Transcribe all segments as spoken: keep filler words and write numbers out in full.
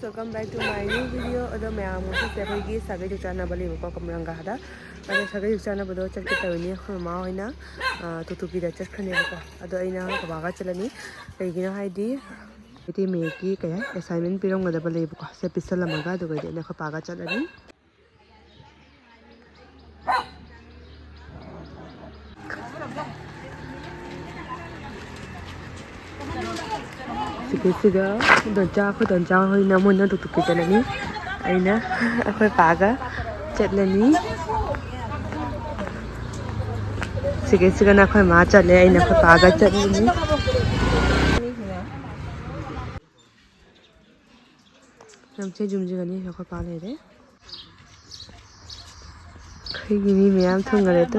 Welcome back to my new video. ꯑꯗꯣ ꯃꯌꯥꯝ, ꯉꯁꯤꯁꯦ ꯑꯩꯈꯣꯏꯒꯤ ꯁꯥꯒꯩ ꯆꯥꯛ ꯆꯥꯅꯕ ꯂꯩꯕꯀꯣ, ꯀꯃꯔꯪꯒꯥꯗ꯫ ꯑꯗꯣ ꯁꯥꯒꯩ ꯆꯥꯛ ꯆꯥꯅꯕꯗꯣ ꯆꯠꯀꯦ ꯇꯧꯔꯤꯅꯤ꯫ ꯑꯩꯈꯣꯏ ꯃꯃꯥ ꯍꯣꯏꯅ, ꯑ, ꯇꯨꯇꯨꯀꯤꯗ ꯆꯠꯈ꯭ꯔꯅꯦꯕꯀꯣ꯫ ꯑꯗꯣ ꯑꯩꯅ ꯑꯩꯈꯣꯏ ꯕꯥꯒ ꯆꯠꯂꯅꯤ꯫ ꯀꯩꯒꯤꯅꯣ ꯍꯥꯏꯗꯤ, ꯃꯩꯇꯩ ꯃꯌꯦꯛꯀꯤ ꯀꯩ ꯍꯥꯏ, assignment ꯄꯤꯔꯝꯒꯗꯕ ꯂꯩꯕꯀꯣ꯫ ꯁꯦ ꯄꯤꯁꯜꯂꯝꯃꯒ ꯑꯗꯨꯒꯗꯤ ꯑꯩꯅ ꯑꯩꯈꯣꯏ ꯄꯥꯒ ꯆꯠꯂꯅꯤ꯫ ꯁꯤꯒꯤꯁꯤꯒ ꯗꯣꯟꯆꯥ, ꯑꯩꯈꯣꯏ ꯗꯣꯟꯆꯥ ꯍꯣꯏꯅ ꯃꯣꯏꯅ ꯇꯨꯛꯇꯨꯛꯀꯤ ꯆꯠꯂꯅꯤ꯫ ꯑꯩꯅ ꯑꯩꯈꯣꯏ ꯄꯥꯒ ꯆꯠꯂꯅꯤ꯫ ꯁꯤꯒꯤꯁꯤꯒꯅ ꯑꯩꯈꯣꯏ ꯃꯥ ꯆꯠꯂꯦ, ꯑꯩꯅ ꯑꯩꯈꯣꯏ ꯄꯥꯒ ꯆꯠꯂꯅꯤ꯫ ꯌꯥꯝ ꯆꯦ ꯖꯨꯝꯖꯤꯒꯅꯤ ꯑꯩꯈꯣꯏ ꯄꯥ ꯂꯩꯔꯦ꯫ ꯑꯩꯈꯣꯏꯒꯤ ꯃꯤ ꯃꯌꯥꯝ ꯊꯨꯡꯉꯔꯦ ꯑꯗꯣ꯫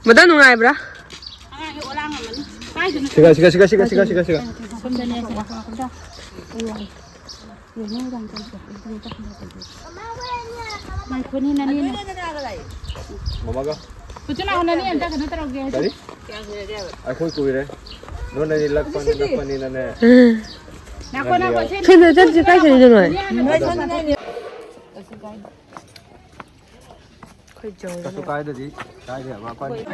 ꯃꯗꯣ ꯅꯨꯡꯉꯥꯏꯕ꯭ꯔꯥ? ꯁꯤꯒ, ꯁꯤꯒ, ꯁꯤꯒ, ꯁꯤꯒ, ꯁꯤꯒ, ꯁꯤꯒ, ꯁꯤꯒ꯫ ꯉꯥꯏꯈꯣꯅꯤ, ꯅꯅꯦꯅ꯫ ꯃꯃꯥꯒ? ꯍꯧꯖꯤꯛ ꯂꯥꯛꯑꯣ, ꯅꯅꯦ ꯑꯝꯇ ꯀꯩꯅꯣ ꯇꯧꯔꯛꯀꯦ꯫ ꯀꯔꯤ? ꯑꯩꯈꯣꯏ ꯀꯨꯏꯔꯦ꯫ ꯅꯣꯏꯅꯗꯤ ꯂꯛꯄꯅꯤ, ꯂꯛꯄꯅꯤꯅꯅꯦ꯫ ꯉꯥꯏꯈꯣ, ꯉꯥꯏꯈꯣ, ꯁꯤ ꯊꯨꯅ ꯆꯠꯁꯤ, ꯀꯥꯏ ꯆꯠꯂꯤꯅꯣ ꯅꯣꯏ? ꯑꯩꯈꯣꯏ ꯖꯧꯅ ꯀꯩꯁꯨ ꯀꯥꯏꯗꯗꯤ ꯀꯥꯏꯗꯦ ꯍꯥꯏꯕ, ꯑꯩꯈꯣꯏ꯫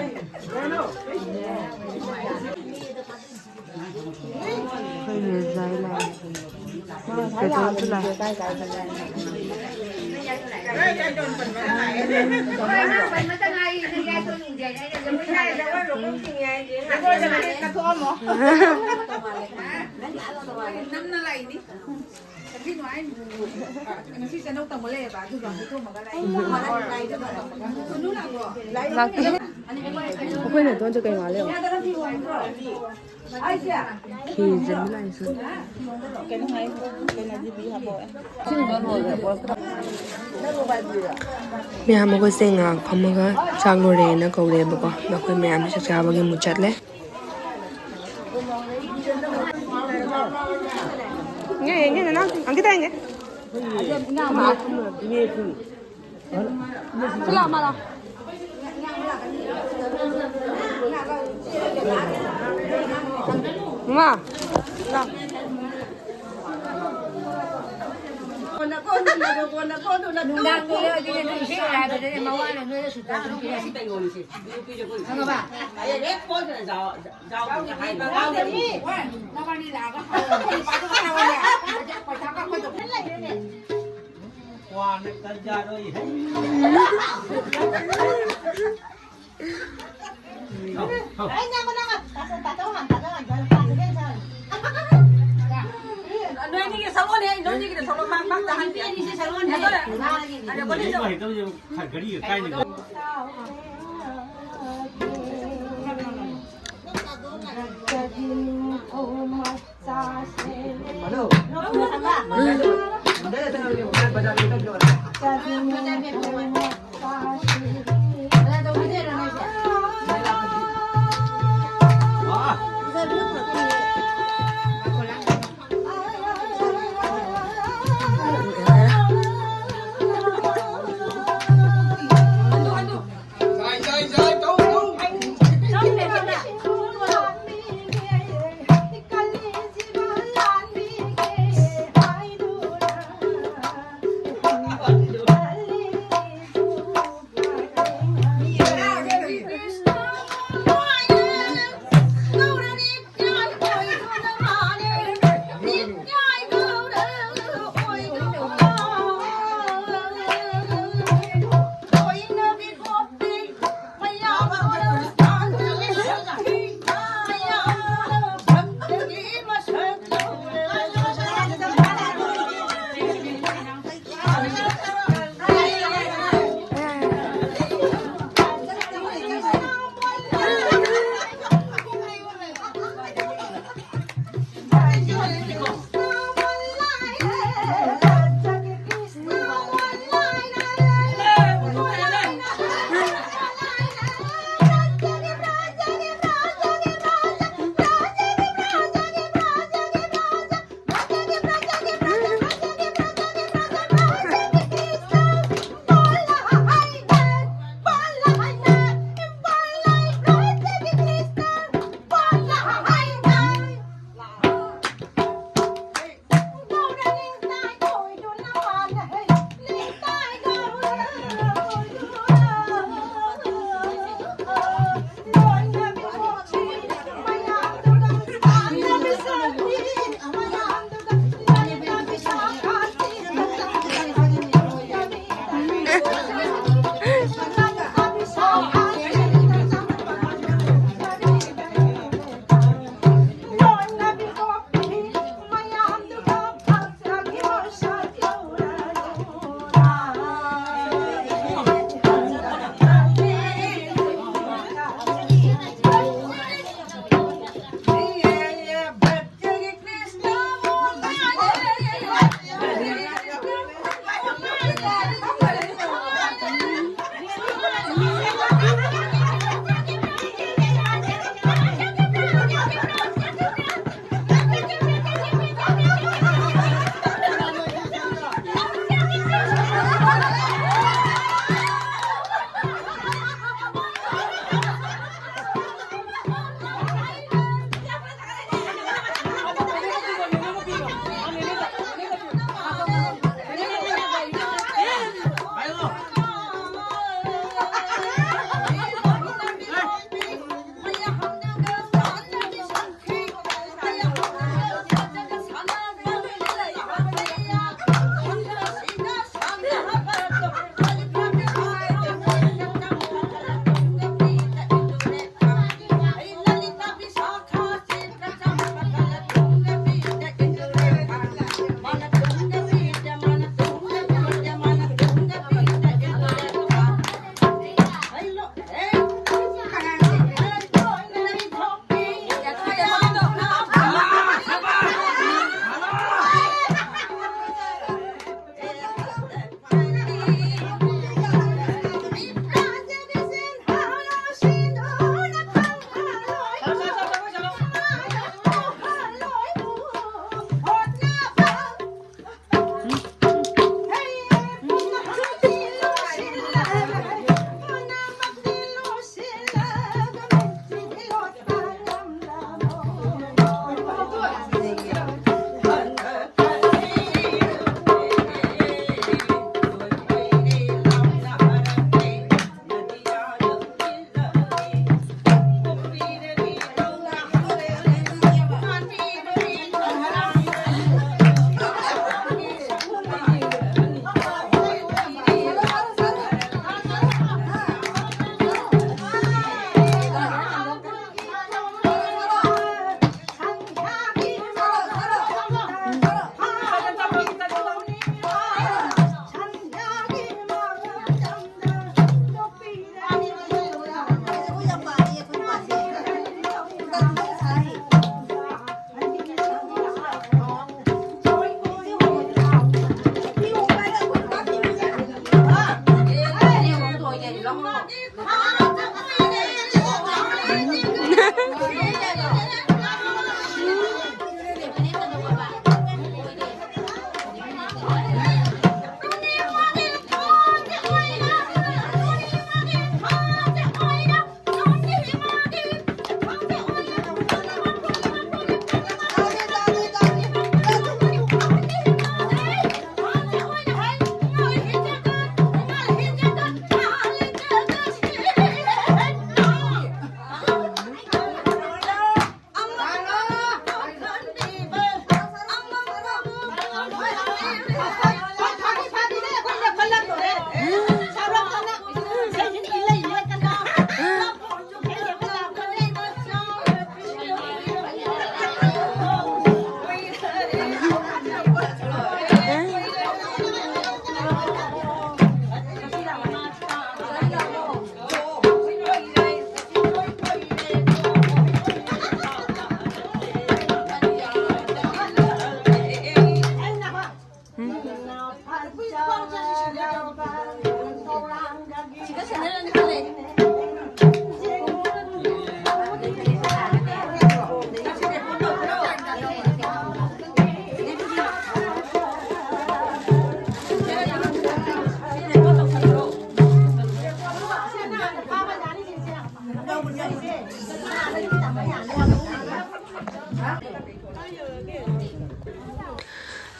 ꯑꯩꯈꯣꯏ ꯃꯤꯔꯖꯥꯏ ꯂꯥꯛꯑꯦ꯫ ꯀꯩꯗꯧꯔꯁꯨ ꯂꯥꯛꯑꯦ꯫ ꯅꯝꯅ ꯂꯥꯛꯏꯅꯤ꯫ ꯉꯁꯤ ꯆꯅꯧ ꯇꯝꯕ ꯂꯩꯌꯦꯕ, ꯑꯗꯨꯗꯣ ꯍꯥꯏꯗꯣꯛꯑꯝꯃꯒ ꯂꯥꯛꯏ꯫ ꯂꯥꯛꯇꯦ꯫ ꯑꯩꯈꯣꯏ ꯅꯥꯇꯣꯟꯁꯦ ꯀꯩ ꯃꯥꯜꯂꯦ ꯌꯦꯡꯉꯣ꯫ ꯐꯤꯁꯦ ꯂꯥꯛꯏꯁꯦ꯫ ꯃꯌꯥꯝ ꯑꯩꯈꯣꯏꯁꯦ ꯉꯥꯏꯍꯥꯛ ꯐꯝꯃꯒ ꯆꯥꯛ ꯂꯣꯏꯔꯦꯅ ꯀꯧꯔꯛꯑꯦꯕꯀꯣ꯫ ꯑꯗꯣ ꯑꯩꯈꯣꯏ ꯃꯌꯥꯝ ꯆꯥꯛ ꯆꯥꯕꯒꯤ ꯑꯃꯨꯛ ꯆꯠꯂꯦ꯫ ꯌꯦꯡꯉꯦ, ꯌꯦꯡꯉꯦ, ꯅꯅꯥꯎ, ꯑꯪꯀꯤꯇꯥ ꯌꯦꯡꯉꯦ꯫ ꯂꯥꯛꯑꯣ, ꯃꯥ ꯂꯥꯛꯑꯣ꯫ ꯃꯃꯥ, ꯂꯥꯛꯑꯣ꯫ ꯅꯨꯡꯗꯥꯡꯗꯣ ꯂꯩꯔꯗꯤ ꯅꯣꯏ ꯏꯁꯩ ꯍꯥꯏꯕꯗꯅꯦ ꯃꯋꯥꯅ ꯅꯣꯏꯗ ꯁꯨꯇ ꯑꯗꯨꯝ ꯄꯤꯔꯛꯑꯅꯤ꯫ ꯈꯪꯉꯕ? ꯅꯕꯥꯅꯤ ꯂꯥꯛꯑꯒ ꯍꯥꯏꯔꯣ꯫ ꯄꯩꯁꯥ ꯀꯛꯄꯗꯣ꯫ ꯀ꯭ꯋꯥꯅ ꯀꯟꯖꯥꯔꯣꯏ ꯍꯩ꯫ ꯅꯣꯏ ꯑꯅꯤꯒꯤ ꯁꯛꯂꯣꯅꯦ, ꯅꯣꯏ ꯑꯅꯤꯒꯤꯗ ꯁꯛꯂꯣ, ꯃꯥ, ꯃꯥ ꯇꯥꯍꯟꯒꯦ꯫ ꯅꯨꯄꯤ ꯑꯅꯤꯁꯦ ꯁꯛꯂꯣꯅꯦ꯫ ꯑꯗꯣ, ꯑꯗꯣ, ꯀꯣꯂꯦꯖꯇ ꯍꯩꯇꯕꯁꯦ ꯒꯥꯔꯤꯒ ꯀꯥꯏꯅꯤꯀꯣ꯫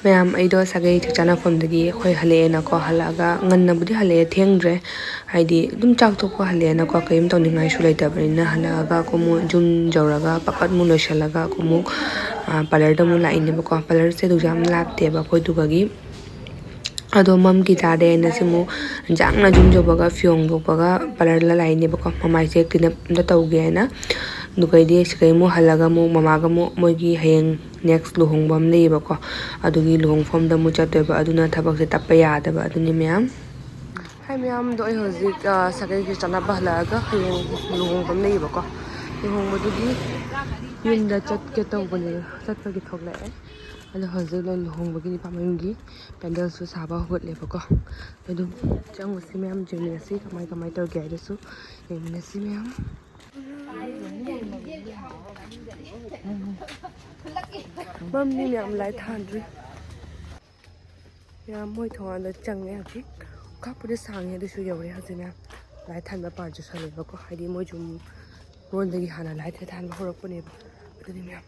ꯃꯌꯥꯝ, ꯑꯩꯗꯣ ꯁꯥꯒꯩ ꯆꯥꯛ ꯆꯥꯅꯐꯝꯗꯒꯤ ꯑꯩꯈꯣꯏ ꯍꯜꯂꯛꯑꯦꯅꯀꯣ꯫ ꯍꯜꯂꯛꯑꯒ ꯉꯟꯅꯕꯨꯗꯤ ꯍꯜꯂꯛꯑꯦ, ꯊꯦꯡꯗ꯭ꯔꯦ꯫ ꯍꯥꯏꯗꯤ ꯑꯗꯨꯝ ꯆꯥꯛ ꯇꯣꯛꯄ ꯍꯜꯂꯛꯑꯦꯅꯀꯣ, ꯀꯔꯤꯝ ꯇꯧꯅꯤꯡꯉꯥꯏꯁꯨ ꯂꯩꯇꯕꯅꯤꯅ꯫ ꯍꯜꯂꯛꯑꯒ ꯑꯩꯈꯣꯏ ꯃꯣꯏ ꯌꯨꯝ ꯌꯧꯔꯒ ꯄꯠ ꯄꯠ ꯑꯃꯨꯛ ꯂꯣꯏꯁꯤꯜꯂꯒ ꯑꯩꯈꯣꯏ ꯑꯃꯨꯛ, ꯑ, ꯄꯥꯔꯂꯔꯗ ꯑꯃꯨꯛ ꯂꯥꯛꯏꯅꯦꯕꯀꯣ꯫ ꯄꯥꯔꯂꯔꯁꯦ ꯑꯗꯨꯛ ꯌꯥꯝ ꯂꯥꯞꯇꯦꯕ ꯑꯩꯈꯣꯏꯗꯨꯒꯒꯤ꯫ ꯑꯗꯣ ꯃꯝꯈꯤ ꯇꯥꯔꯦꯅ ꯁꯤ ꯑꯃꯨꯛ ꯌꯥꯡꯅ ꯌꯨꯝ ꯌꯧꯕꯒ ꯐꯤ ꯍꯣꯡꯗꯣꯛꯄꯒ ꯄꯥꯔꯂꯔꯗ ꯂꯥꯛꯏꯅꯦꯕꯀꯣ, ꯃꯃꯥꯏꯁꯦ ꯀ꯭ꯂꯤꯟ ꯑꯞ ꯑꯝꯇ ꯇꯧꯒꯦ ꯍꯥꯏꯅ꯫ ꯑꯗꯨꯒꯩꯗꯤ ꯁꯤꯗꯩ ꯑꯃꯨꯛ ꯍꯜꯂꯒ ꯑꯃꯨꯛ ꯃꯃꯥꯒ ꯑꯃꯨꯛ ꯃꯣꯏꯒꯤ ꯍꯌꯦꯡ ꯅꯦꯛꯁ ꯂꯨꯍꯣꯡꯕ ꯑꯃ ꯂꯩꯌꯦꯕꯀꯣ, ꯑꯗꯨꯒꯤ ꯂꯨꯍꯣꯡꯐꯝꯗ ꯑꯃꯨꯛ ꯆꯠꯇꯣꯏꯕ꯫ ꯑꯗꯨꯅ ꯊꯕꯛꯁꯦ ꯇꯞꯄ ꯌꯥꯗꯕ꯫ ꯑꯗꯨꯅꯤ ꯃꯌꯥꯝ꯫ ꯍꯥꯏ ꯃꯌꯥꯝꯗꯣ, ꯑꯩ ꯍꯧꯖꯤꯛ, ꯑ, ꯁꯥꯒꯩꯒꯤ ꯆꯠꯅꯕ ꯍꯜꯂꯛꯑꯒ ꯍꯌꯦꯡ ꯂꯨꯍꯣꯡꯕ ꯑꯃ ꯂꯩꯌꯦꯕꯀꯣ꯫ ꯂꯨꯍꯣꯡꯕꯗꯨꯒꯤ ꯌꯨꯝꯗ ꯆꯠꯀꯦ ꯇꯧꯕꯅꯦ, ꯆꯠꯄꯒꯤ ꯊꯣꯛꯂꯛꯑꯦ꯫ ꯑꯗꯣ ꯍꯧꯖꯤꯛ ꯂꯣꯏ ꯂꯨꯍꯣꯡꯕꯒꯤ ꯅꯨꯄꯥ ꯃꯌꯨꯝꯒꯤ ꯄꯦꯟꯗꯜꯁꯨ ꯁꯥꯕ ꯍꯧꯒꯠꯂꯦꯕꯀꯣ꯫ ꯑꯗꯨꯝ ꯆꯪꯉꯨꯁꯤ ꯃꯌꯥꯝ, ꯌꯦꯡꯃꯤꯟꯅꯁꯤ ꯀꯃꯥꯏ ꯀꯃꯥꯏ ꯇꯧꯒꯦ ꯍꯥꯏꯗꯨꯁꯨ ꯌꯦꯡꯃꯤꯟꯅꯁꯤ ꯃꯌꯥꯝ꯫ ꯃꯝꯃꯤ ꯃꯌꯥꯝ, ꯂꯥꯏꯠ ꯊꯥꯟꯗ꯭ꯔꯤ꯫ ꯃꯌꯥꯝ ꯃꯣꯏ ꯊꯣꯡꯒꯥꯟꯗ ꯆꯪꯉꯦ ꯍꯧꯖꯤꯛ꯫ ꯈꯥꯛꯄꯨꯗꯤ ꯁꯥꯡꯉꯦ, ꯑꯗꯨꯁꯨ ꯌꯧꯔꯦ ꯍꯧꯖꯤꯛ ꯃꯌꯥꯝ꯫ ꯂꯥꯏꯠ ꯊꯥꯟꯕ ꯄꯥꯟ ꯆꯨꯁꯜꯂꯦꯕꯀꯣ, ꯍꯥꯏꯗꯤ ꯃꯣꯏꯁꯨ ꯃꯔꯣꯟꯗꯒꯤ ꯍꯥꯟꯅ ꯂꯥꯏꯠ ꯊꯥꯟꯕ ꯍꯧꯔꯛꯄꯅꯦꯕ꯫ ꯑꯗꯨꯅꯤ ꯃꯌꯥꯝ꯫